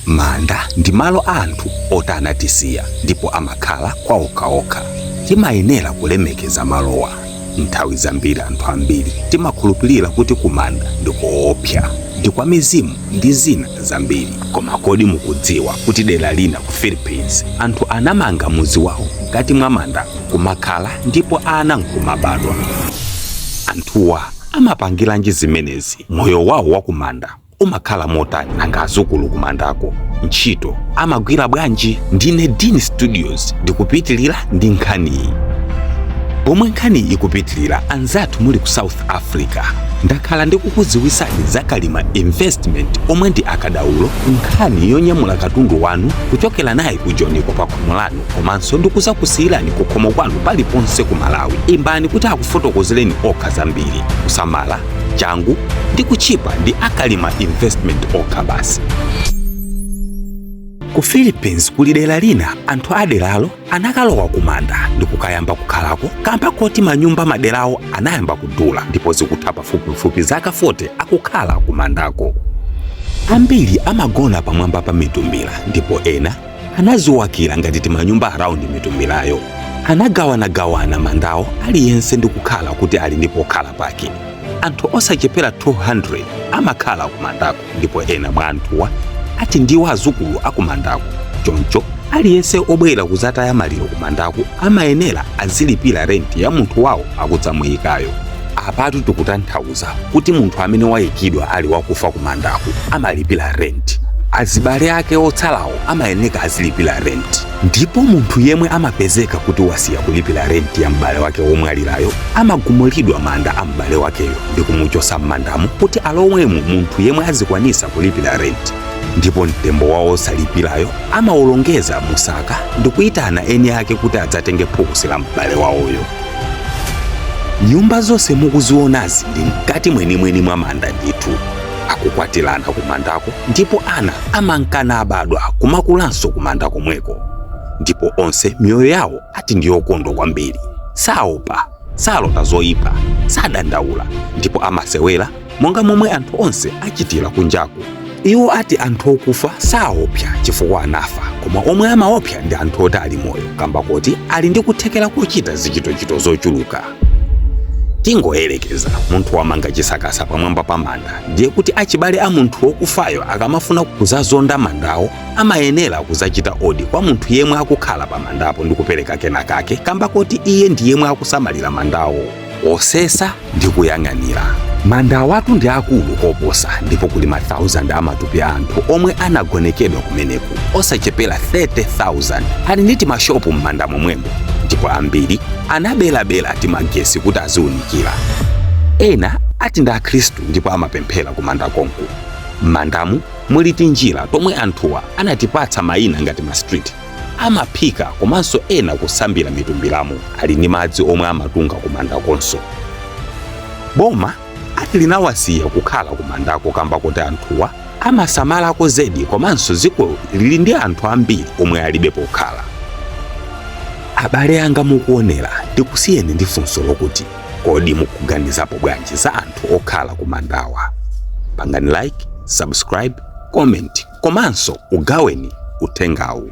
Manda ndi malo a anthu oti anatisiya ndipo amakhala kwaokhaokha. Timayenera kulemekeza malowa. Nthawi zambiri anthu ambiri timakhulupirira kuti kumanda ndi koopsa, ndi kwa mizimu ndi zina zambiri. Koma kodi mukudziwa kuti dera lina ku Philippines anthu anamanga mudzi wawo mkati mwa manda kumakhala ndipo ana nkumabadwa? Anthuwa amapangiranji zimenezi? Moyo wawo wakumanda umakhala motani? Nanga azukulu kumandako ntchito amagwira bwanji? Ndine Dean Studios, ndikupitilira ndi nkhaniyi. Pomwe nkhani ikupitilira, anzathu muli ku South Africa, ndakhala ndikukudziwitsani za Kalima Investment omwe ndi akadaulo nkhani yonyamula katundu wanu kuchokera naye ku Joniko pa khomo lanu komanso ndikuzakusiyirani ku khomo kwanu paliponse ku Malawi. Imbani kuti akufotokozereni okha zambiri. Kusamala, changu ndi kutchipa ndi akalima Investment okha basi. Ku Philippines kuli dera lina anthu a deralo anakalowa kumanda ndi kukayamba kukhalako kamba koti manyumba maderawo anayamba kudula, ndipo zikutha pafupifupi zaka 40 akukhala kumandako. Ambiri amagona pamwamba pa mitumbira ndipo ena anaziwakira ngati timanyumba around mitumbilayo. Anagawanagawana mandawo, aliyense ndi kukhala kuti ali ndi pokhala pake. Anthu osachepera 200 amakhala kumandako ndipo ena mwa anthuwa ati ndiwo azukulu akumandako. Choncho aliyense obwera kuzataya maliro kumandako amayenera azilipira renti ya munthu wawo akudzamuyikayo. Apatu tikutanthauza kuti munthu amene wayikidwa ali wakufa kumandako amalipira renti, azibale ake otsalawo amayeneka azilipira renti, ndipo munthu yemwe amapezeka kuti wasiya kulipira renti ya m'bale wake womwalirayo amagumulidwa manda a m'bale wakeyo ndi kumuchosa m'mandamo kuti alowemo munthu yemwe azikwanisa kulipira renti, ndipo mtembo wawo osalipirayo amawulongeza musaka ndi kuyitana eni ake kuti adzatenge phukusi la m'bale wawoyo. Nyumba zonse mukuzionazi ndi mkati mwenimweni mwa manda ndithu. Akukwatirana kumandako ndipo ana amankana abadwa kumakulanso kumanda komweko, ndipo onse miyoyo yawo ati ndiyokondwa kwambiri. Saopa, salota zoyipa, sadandaula ndipo amasewera monga momwe anthu onse achitira kunjaku. Iwo ati anthu okufa saopsa chifukwa anafa, koma omwe amaopsa ndi anthu oti ali moyo kamba koti ali ndi kuthekera kochita zichitochito zochuluka. Tingoyerekeza munthu wamanga chisakasa pamwamba pa manda, ndiye kuti achibale a munthu wokufayo akamafuna kuzazonda mandawo amayenera kuzachita odi kwa munthu yemwe akukhala pa mandapo ndi kupereka kenakake kamba koti iye ndi yemwe akusamalira mandawo, osesa ndi kuyang'anira. Manda awatu ndi akulu koposa ndipo kuli ma 1000 amatupi a anthu omwe anagonekedwa kumeneku, osachepera 30,000. Ali ndi timashopu m'manda momwemo ndipo ambiri anaberabera timagesi kuti aziunikira. Ena ati ndi akhristu ndipo amapemphera kumanda konku. M'mandamu muli tinjira tomwe anthuwa anatipatsa mayina ngati ma street. Amaphika komanso ena kusambira mitumbiramo. Ali ndi madzi omwe amatunga kumanda konso. Boma ati linawasiya kukhala kumandako kamba kuti anthuwa amasamalako zedi komanso dziko lili ndi anthu ambiri omwe alibe pokhala. Abale anga mukuonera, ndikusiyeni ndi funso lokuti kodi mukuganizapo bwanji za anthu okhala kumandawa? Pangani like, subscribe, comment komanso ugaweni uthengawu.